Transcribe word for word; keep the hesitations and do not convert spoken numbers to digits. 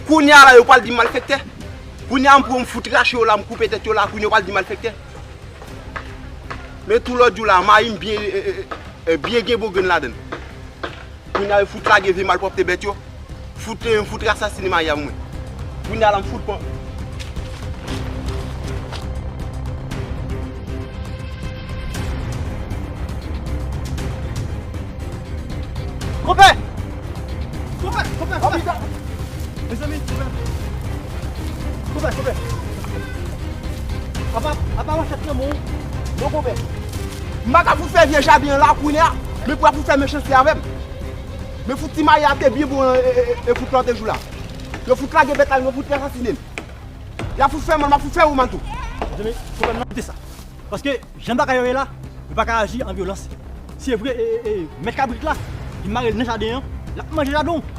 Kounye a la, yo pral di m malfektè. Kounye a, m pran, m fout rache yo la, m koupe tèt yo la, kounye a, yo pral di m malfektè. Men tou lòt jou la, mayi m byen, e, e, e, e, byen gen bon grenn ladan l. Kounye a, yo fout lage vye malpwòpte bèt yo. Fout, e, m fout asasine mayi a pou mwen. Kounye a la, m fout pran. Konpè! Konpè, konpè, konpè! Mezanmi, konpè! Konpè, konpè! Apa, apa manchèt nan men w? Non, konpè. M pa ka fout fè vye jaden an la kounye a, men pou y a fout fè mechanste avè m. Men fout ti mayi a te byen bon, e, e, e, e fout lòt jou la. Yo fout lage bèt la, yo fout asasine l. Y a fout fè mal, m a fout fè ou mal tou. Mezanmi, konpè, m ap kite sa. Paske, jan bagay yo ye la, yo pa ka aji an vyolans. Se vre, e, e, e, mèt kabrit la, li mare l nan jaden an, l ap manje jaden w.